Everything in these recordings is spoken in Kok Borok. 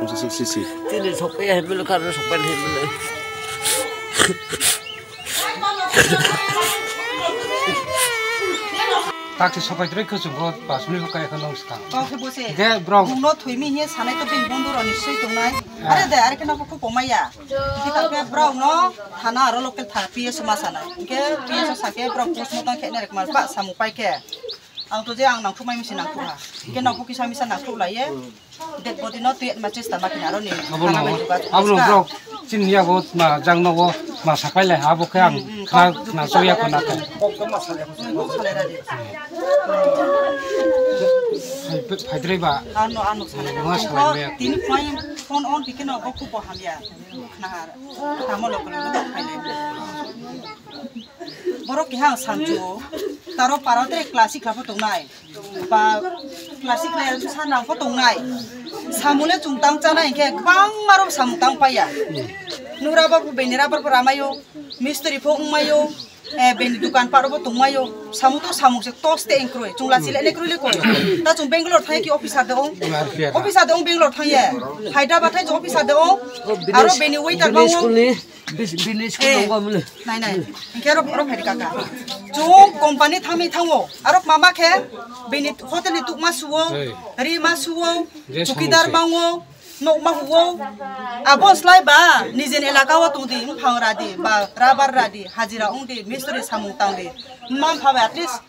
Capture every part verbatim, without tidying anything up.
Si, si, si. Tini sokpai hai bwlwi kha, sokpai hai bwlwi. Tak se sopai droi khe chwng bo pas minute kaya khe nong swkang. Kok khe bo se. Ge bro. Nungno thwimi hiye sanai to bini bondhu roni swi tongnai. Ah. Are de, are khe nokho kho komaya. Kita khe bro no thana aro local tha P S o ma sanai. Ge P S o sa khe bro post mortem khe ne rek ma ba samung pai khe. Ang to je ang nangkuk mai misi nangkuk ha. Ke nangkuk kisa misa nangkuk lai ye. Dead body no twi ma chesta ma kina aro ni. Abono, abono bro. Chin ya bo ma jang no bo ma sakai lai ha bo khe ang khna khna so ya khna khe. Kok to ma salai ko. Kok salai ra de. Phai phai dre ba. Ano ano salai ra. Ma salai me. Tini phone phone on tikino bo kuk bo hamya. Khna har. Tamo lo khna phai le. Borok keha ang sancho, taro para tere classic kha pho tongnai. Ba classic le sa nang pho tongnai. Samung le chwng tang chanai hinkhe kwbangma rok samung tang paiya. Nura ba bini rubber pho ramaio, mistri pho wngmaio, eh, bini dukan paro pho tongmaio. Samung to samung se tos te engkroi, chwng la chile ne kroi le koi. Ta chwng Bangalore thai ki officer de ong. Officer de ong Bangalore thai ye. Hyderabad thai officer de ong. Aro bini waiter ba ong. Bis-, bini school nanggo mole. Nai, nai. Hinkhe aro, aro phaidi kaka. Chwng company thangwi thango. Aro mama khe bini hotel ni tukma suwo, ri ma suwo, chukidar mango, nok ma huwo. Abo slai ba nijeni elaka o tongdi, buphang radi, ba rubber radi, hajira wngdi, mistri samung tangdi. Mma mpha bai at least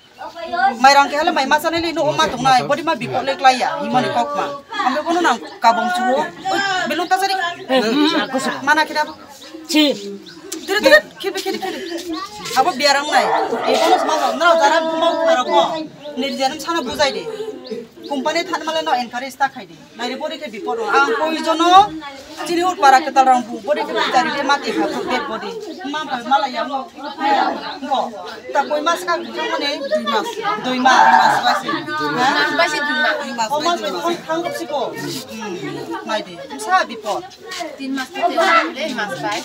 mairang khe hale mai ma chanai le no ma tongnai, body ma bipot le klai ya, himani kok ma. Ambe bono nang kabong chuo. Oi, belun ta sari. Mana kira. Chi. Tiri tiri khibi khibi khibi. Abo biarang nai. E bono ma no jara ma khara ko. Nirjanam sana bujai de. Company than male no encourage ta khai de. Nairi bori khe bipor o. Ang koi jono chini hur para kwtal rang bu bori khe jari de mati kha bu dead body. Ma bai mala ya ngo. Ngo. Ta koi mas ka khe mane dui mas. Dui mas. Dui mas bai se. Ha? Bai se dui mas. Dui mas. O mas bai thang thang si ko. Hmm. Nai de. Sa bipor. Tin mas te te le mas bai.